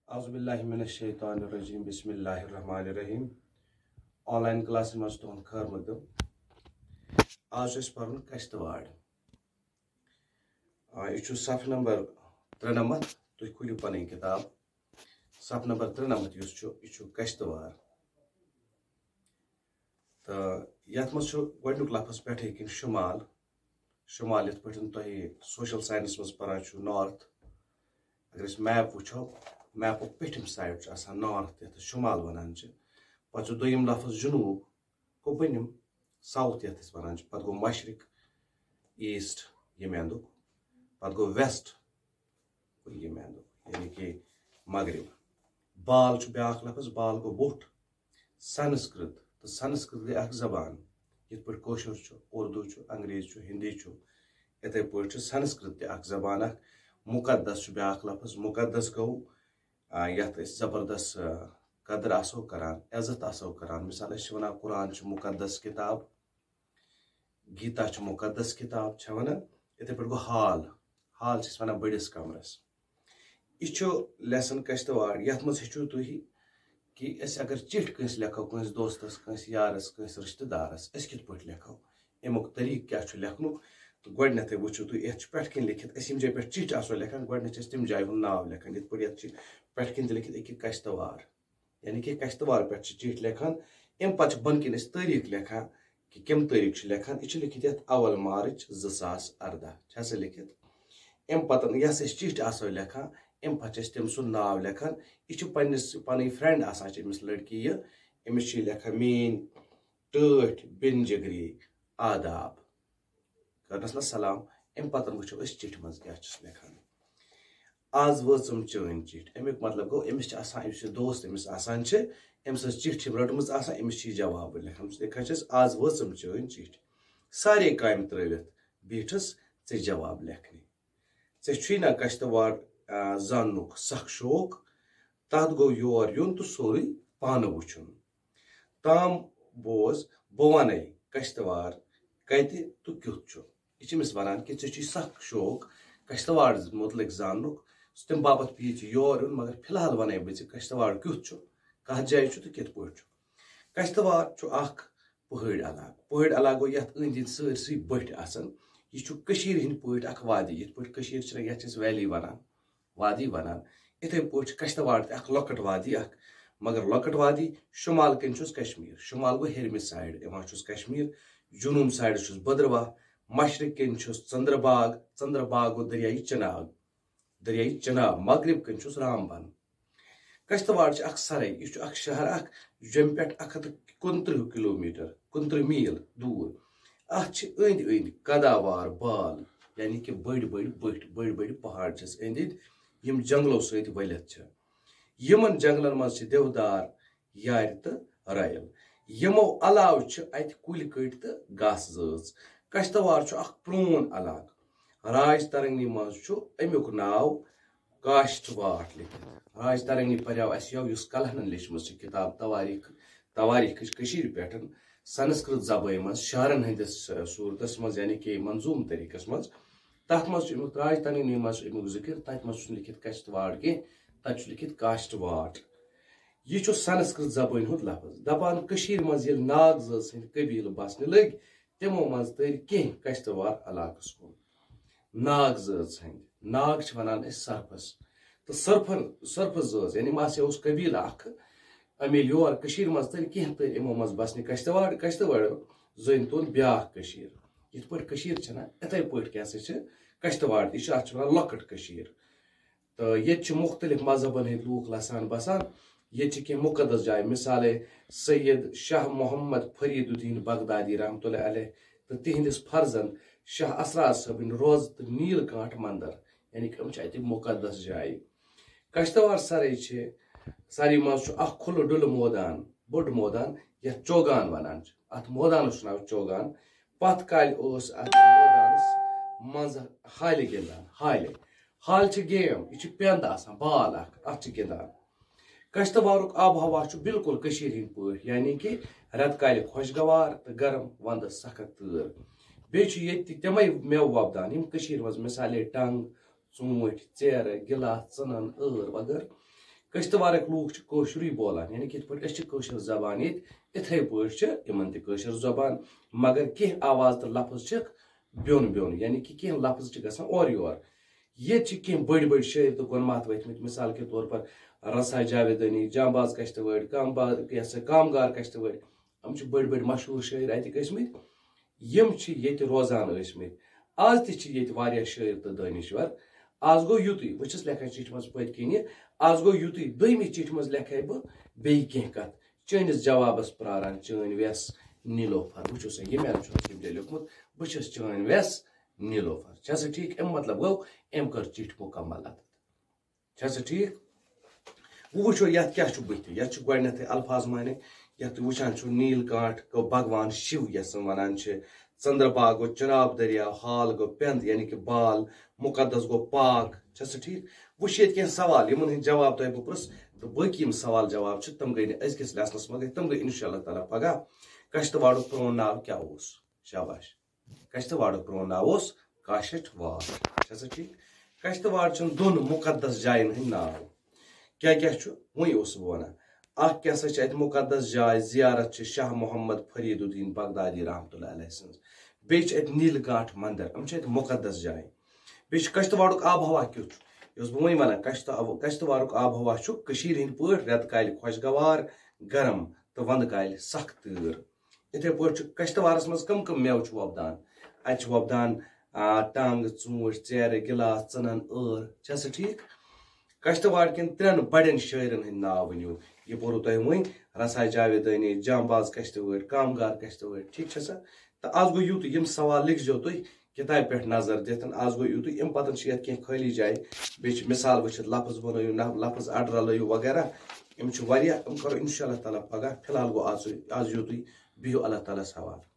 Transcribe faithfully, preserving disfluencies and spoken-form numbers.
اعوذ باللہ من الشیطان الرجیم، بسم اللہ الرحمن الرحیم۔ آن لائن کلاسہِ منٛز تُہُنٛد خٲر مقدم۔ آز چھُ اَسہِ پَرُن کشتواڑ۔ آ، یہِ چھُ صفہٕ نمبر ترٛنَمَتھ۔ تُہۍ کھوٗلِو پَنٕنۍ کِتاب۔ صفہٕ نمبر ترٛنَمَتھ یُس چھُ، یہِ چھُ کشتواڑ۔ تہٕ یَتھ منٛز چھُ گۄڈٕنیُک لفظ پٮ۪ٹھٕے کِنۍ شُمال۔ شُمال یِتھ پٲٹھۍ تۄہہِ سوشل ساینس منٛز پَران چھُو، نارتھ۔ اگر أسۍ میپ وٕچھو، میپُک پیٚٹھِم سایڈ چھُ آسان نارتھ، یَتھ أسۍ شُمال وَنان چھِ۔ پَتہٕ چھُ دوٚیِم لفظ جنوٗب، گوٚو بٔنِم، ساوُتھ یَتھ أسۍ وَنان چھِ۔ پَتہٕ گوٚو مشرق، ایسٹ، ییٚمہِ اَندُک۔ پَتہٕ گوٚو ویسٹ، گوٚو ییٚمہِ اَندُک، یعنی کہِ مغرب۔ بال چھُ بیٛاکھ لفظ، بال گوٚو بوٚٹھ۔ سنسکرت، تہٕ سنسکرت گٔے اکھ زبان۔ یِتھ پٲٹھۍ کٲشُر چھُ، اردو چھُ، انگریز چھُ، ہندی چھُ، یِتھے پٲٹھۍ چھُ سنسکرت تہِ اکھ زبان اکھ۔ مقدس چھُ بیٛاکھ لفظ، مقدس گوٚو، آ، یَتھ أسۍ زبردست، آ، قدر آسو کران، عزت آسو کران۔ مثال، أسۍ چھِ وَنان قرآن چھُ مقدس کِتاب، گیتا چھُ مقدس کِتاب، چھےٚ وَنان؟ یِتھے پٲٹھۍ گوٚو ہال، ہال چھِ أسۍ وَنان بٔڑِس کمرس۔ یہِ چھُ لیسن کشتواڑ، یَتھ منٛز ہیٚچھِو تُہۍ کہِ أسۍ اگر چِٹھۍ کٲنٛسہِ لیکھو، کٲنٛسہِ دوستس، کٲنٛسہِ یارس، کٲنٛسہِ رشتہٕ دارس، أسۍ کِتھ پٲٹھۍ لیکھو، اَمیُک طریٖقہٕ کیٛاہ چھُ لیکھنُک۔ تہٕ گۄڈٕنیتھٕے وٕچھِو تُہۍ، یَتھ چھُ پٮ۪ٹھ کِنۍ لیکھِتھ، أسۍ ییٚمہِ جایہِ پٮ۪ٹھ چِٹھۍ آسو لیکھان، گۄڈٕنیتھ چھِ أسۍ تَمہِ جایہِ ہُنٛد ناو لیکھان۔ یِتھ پٲٹھۍ یَتھ چھِ پٮ۪ٹھ کِنۍ تہِ لیکھِتھ، أکہِ کشتواڑ، یعنی کہِ کشتواڑ پٮ۪ٹھ چھِ چِٹھۍ لیکھان۔ اَمہِ پتہٕ چھِ بۄنہٕ کِنۍ أسۍ تٲریٖخ لیکھان کہِ کَمہِ تٲریٖخ چھِ لیکھان۔ یہِ چھِ لیکھِتھ یَتھ اول مارچ زٕ ساس ارداہ چھِ سا لیکھِتھ۔ اَمہِ پتہٕ یۄس أسۍ چِٹھۍ آسو لیکھان، اَمہِ پتہٕ چھِ أسۍ تٔمۍ سُنٛد ناو لیکھان۔ یہِ چھِ پننِس، پنٕنۍ فرینڈ آسان چھِ أمِس لڑکی یہِ، أمِس چھِ یہِ لیکھان، میٲنۍ ٹٲٹھۍ بِن جگری آداب۔ کٔرنَس نہ سلام۔ اَمہِ پتہٕ وٕچھو أسۍ چِٹھِ منٛز کیٛاہ چھُس لیکھان۔ آز وٲژٕم چٲنۍ چِٹھۍ۔ اَمیُک مطلب گوٚو، أمِس چھِ آسان، یُس یہِ دوست أمِس آسان چھِ، أمۍ سٕنٛز چِٹھۍ چھِ أمۍ رٔٹمٕژ آسان، أمِس چھِ یہِ جواب لیکھان۔ أمِس لیکھان چھِ أسۍ، آز وٲژٕم چٲنۍ چِٹھۍ۔ سارے کامہِ ترٲوِتھ بیٖٹھٕس ژےٚ جواب لیکھنہِ۔ ژےٚ چھُے نہ کشتواڑ، آ، زاننُک سخ شوق؟ تتھ گوٚو یور یُن تہٕ سورُے پانہٕ وٕچھُن۔ تام بوز، بہٕ ونے کشتواڑ کتہِ تہٕ کیُتھ چھُ۔ یہِ چھِ أمِس ونان کہِ ژےٚ چھُے سخ شوق کشتواڑ مُتعلق زاننُک، تمہِ باپتھ پیٚیہِ ژےٚ یور یُن، مگر فی الحال ونے بہٕ ژےٚ کشتواڑ کیُتھ چھُ، کتھ جایہِ چھُ تہٕ کِتھ پٲٹھۍ چھُ۔ کشتواڑ چھُ اکھ پہٲڑۍ علاقہٕ۔ پہٲڑۍ علاقہٕ گوٚو یتھ أنٛدۍ أنٛدۍ سٲرسٕے بٔٹھۍ آسان۔ یہِ چھُ کٔشیٖرِ ہٕنٛدۍ پٲٹھۍ اکھ وادی، یِتھ پٲٹھۍ کٔشیٖر چھِ، یتھ چھِ أسۍ ویلی ونان، وادی ونان۔ یِتھے پٲٹھۍ چھِ کشتواڑ تہِ اکھ لۄکٕٹ وادی اکھ، مگر لۄکٕٹ وادی۔ شمال کِنۍ چھُس کشمیر، شمال گوٚو ہیٚرمہِ سایڈ یِوان چھُس کشمیر، جنوٗب سایڈ چھُس بدرواہ، مشرق کِنۍ چھُس ژندرباگ، ژندرباگ گوٚو دریایہِ چناب، دریایہِ چناب، مغرب کِنۍ چھُس رامبن۔ کشتواڑ چھِ اکھ سرے، یہِ چھُ اکھ شہر اکھ، جوٚمہِ پٮ۪ٹھ اکھ ہتھ کُنترٕہ کلومیٹر، کُنترٕہ میٖل دوٗر۔ اتھ چھِ أنٛدۍ أنٛدۍ قداوار بال، یعنی کہِ بٔڑۍ بٔڑۍ بٔٹھۍ، بٔڑۍ بٔڑۍ پہاڑ چھِس أنٛدۍ أنٛدۍ، یِم جنگلو سۭتۍ ؤلِتھ چھِ۔ یِمن جنگلن منٛز چھِ دیودار، یارِ تہٕ رۄیل۔ یِمو علاوٕ چھِ اتہِ کُلۍ کٔٹۍ تہٕ گاسہٕ زٲژ۔ کشتواڑ چھُ اکھ پرٛون علاقہٕ۔ راج ترنگی منٛز چھُ امیُک ناو کاشت واٹھ لیکھِتھ۔ راج ترنگی پریو اسہِ یو، یُس کلہنن لیچھمٕژ چھِ کتاب تواریخ، تواریخٕچ کٔشیٖرِ پٮ۪ٹھ سنسکرت زبٲنۍ منٛز شعرن ہٕنٛدِس، ٲ، صوٗرتس منٛز، یعنی کہِ منظوٗم طریٖقس منٛز۔ تتھ منٛز چھُ امیُک، راج ترنگی منٛز چھُ امیُک ذکر، تتہِ منٛز چھُنہٕ لیکھِتھ کشت واڑ کینٛہہ، تتہِ چھُ لیکھِتھ کاشت واٹھ۔ یہِ چھُ سنسکرت زبٲنۍ ہُنٛد لفظ۔ دپان، کٔشیٖرِ منٛز ییٚلہِ ناگ زٲژ ہٕنٛدۍ قبیٖلہٕ بسنہِ لٔگۍ، تِمو منٛز تٔرۍ کینٛہہ کشتواڑ علاقس کُن۔ ناگ زٲژ ہٕنٛدۍ، ناگ چھِ ونان أسۍ سرپھس، تہٕ سرپھن، سرپھس زٲژ، یعنی یِم ہسا اوس قبیٖلہٕ اکھ، أمۍ ییٚلہِ یور کٔشیٖرِ منٛز تٔرۍ، کینٛہہ تٔرۍ یِمو منٛز بسنہِ کشتواڑ، کشتواڑو زٔنۍ تُل بیٛاکھ کٔشیٖر۔ یِتھ پٲٹھۍ کٔشیٖر چھَنا، یِتھَے پٲٹھۍ کیٛاہ سا چھِ کشتواڑ تہِ، یہِ چھِ، اَتھ چھِ وَنان لۄکٕٹ کٔشیٖر۔ تہٕ ییٚتہِ چھِ مُختٔلِف مذہبَن ہٕنٛدۍ لوٗکھ لَسان بَسان۔ ییٚتہِ چھِ کینٛہہ مُقدس جایہِ، مِثالے سید شاہ محمد فرید الدین بغدادی رحمتہ اللہ علیہ تہٕ تِہنٛدِس فرزند شاہ اسرار صٲبٕنۍ روضہٕ تہٕ نیل کانٹھ مندر، یعنی کہِ یِم چھِ اَتہِ مُقدس جایہِ۔ کشتواڑ سرٲے چھِ، سرٲے منٛز چھُ اکھ کھُلہٕ ڈُلہٕ مٲدان، بوٚڑ مٲدان، یَتھ چوگان وَنان چھِ۔ اَتھ مٲدانَس چھُ ناو چوگان۔ پتھ کالہِ اوس اَتھ مٲدانَس منٛز ہالہِ گِنٛدان، ہالہِ۔ ہال چھِ گیم، یہِ چھِ پیٚنٛد آسان، بال اکھ، اَتھ چھِ گِنٛدان۔ کشتواڑُک آب و ہوا چھُ بالکل کٔشیٖرِ ہٕنٛدۍ پٲٹھۍ، یعنی کہِ رٮ۪تہٕ کالہِ خۄشگوار تہٕ گرم، وندس سخت تۭر۔ بیٚیہِ چھُ ییٚتہِ تہِ تِمے مٮ۪وٕ وۄپدان، یِم کٔشیٖرِ منٛز، مثالے ٹنٛگ، ژوٗنٛٹھۍ، ژیرٕ، گِلاس، ژٕنَن، ٲر وغٲرٕ۔ کشتوارٕکۍ لوٗکھ چھِ کٲشرُے بولان، یعنی کہِ یِتھ پٲٹھۍ أسۍ چھِ کٲشِر زبان ییٚتہِ، اِتھَے پٲٹھۍ چھِ یِمَن تہِ کٲشِر زبان، مگر کینٛہہ آواز تہٕ لفظ چھِکھ بیوٚن بیوٚن، یعنی کہِ کینٛہہ لفظ چھِ گژھان اورٕ یور۔ ییٚتہِ چھِ کینٛہہ بٔڑۍ بٔڑۍ شٲعر تہٕ گۄنماتھ ؤتھۍ مٕتۍ، مثال کے طور پر رسا جاویدانی، جانباز کشتوٲڑۍ، کامباز، یہِ ہسا کامگار کشتوٲڑۍ، یِم چھِ بٔڑۍ بٔڑۍ مشہوٗر شٲعر اَتہِ گٔژھۍ مٕتۍ، یِم چھِ ییٚتہِ روزان ٲسۍ مٕتۍ۔ آز تہِ چھِ ییٚتہِ واریاہ شٲعر تہٕ دٲنِشور۔ آز گوٚو یُتُے، بہٕ چھُس لیکھان چِٹھِ منٛز پٔتۍ کِنۍ، آز گوٚو یُتُے، دوٚیمہِ چِٹھِ منٛز لیکھے بہٕ بیٚیہِ کینٛہہ کَتھ۔ چٲنِس جوابس پراران چٲنۍ وٮ۪س نیٖلوفر۔ وٕچھِو سا، ییٚمہِ اَندٕ چھُ یِم تیٚلہِ لیوٚکھمُت، بہٕ چھَس چٲنۍ وٮ۪س نیٖلوفر۔ چھا سا ٹھیٖک؟ اَمہِ مطلب گوٚو، أمۍ کٔر چِٹھۍ مُکمل اَتٮ۪تھ۔ چھا سا ٹھیٖک؟ وۄنۍ وٕچھو، یَتھ کیٛاہ چھُ بٕتھِ۔ یَتھ چھُ گۄڈٕنٮ۪تھٕے الفاظ معنی، یَتھ تُہۍ وٕچھان چھِو، نیٖل کانٹھ گوٚو بھگوان شِو، یَس زَن وَنان چھِ، ژندر باغ گوٚو چناب، دٔریاو حال گوٚو پٮ۪نٛد، یعنی کہِ بال، مُقدس گوٚو پاک۔ چھا سا ٹھیٖک؟ وۄنۍ چھِ ییٚتہِ کینٛہہ سوال، یِمَن ہٕنٛدۍ جواب تۄہہِ بہٕ پرٛژھ، تہٕ باقٕے یِم سوال جواب چھِ، تِم گٔے نہٕ أزکِس لیسنَس منٛز، گٔے، تِم گٔے اِنشاء اللہ تعالیٰ پَگاہ۔ کشتواڑُک پرٛون ناو کیٛاہ اوس؟ شاباش۔ کشتواڑُک پرٛون ناو اوس کاشت واڑ۔ چھا سا ٹھیٖک؟ کشتواڑ چھُنہٕ دۄن مُقدس جاین ہٕنٛدۍ ناو۔ کیٛاہ کیٛاہ چھُ؟ وۄنۍ اوسُس بہٕ وَنان۔ اکھ کیٛاہ سا چھِ اَتہِ مُقدس جاے؟ زیارت چھِ شاہ محمد فرید الدین بغدادی رحمتہ اللہ علیہ سٕنٛز۔ بیٚیہِ چھِ اَتہِ نیٖل کانٹھ مندر، یِم چھِ اَتہِ مُقدس جایہِ۔ بیٚیہِ چھُ کشتواڑُک آب و ہوا کیُتھ چھُ؟ یہِ اوسُس بہٕ وۄنۍ وَنان، کشت-، کشتواڑُک آب و ہوا چھُ کٔشیٖرِ ہٕنٛدۍ پٲٹھۍ رٮ۪تہٕ کالہِ خۄشگوار، گرم تہٕ وندٕ کالہِ سخ تۭر۔ یِتھے پٲٹھۍ چھُ کشتوارس منٛز کم کم میوٕ چھُ وۄپدان؟ اتہِ چھُ وۄپدان، آ، ٹنگ، ژوٗنٹھۍ، ژیرٕ، گلاس، ژٕنن، ٲر۔ چھا سا ٹھیٖک؟ کشتوار کٮ۪ن ترٛٮ۪ن بڑٮ۪ن شٲعرن ہٕنٛدۍ ناو ؤنِو۔ یہِ پوٚرُو تۄہہِ وۄنۍ، رسا جاویدانی، جانباز کشتوٲڑۍ، کامگار کشتوٲڑۍ۔ ٹھیٖک چھا سا؟ تہٕ از گوٚو یُتُے، یِم سوال لیکھزیو تُہۍ کِتابہِ پٮ۪ٹھ نظر دِتھ۔ از گوٚو یُتُے، امہِ پتہٕ چھِ یتھ کینٛہہ خٲلی جایہِ، بیٚیہِ چھِ مثال وٕچھِتھ لفظ بنٲیِو، نہ، لفظ اڈٕ رلٲیِو وغیرہ۔ یِم چھِ واریاہ، یِم کرو انشاءاللہ تعالیٰ پگاہ۔ فی الحال گوٚو از، از یُتُے۔ بِہِو اللہ تعالیٰ ہس حوالہٕ۔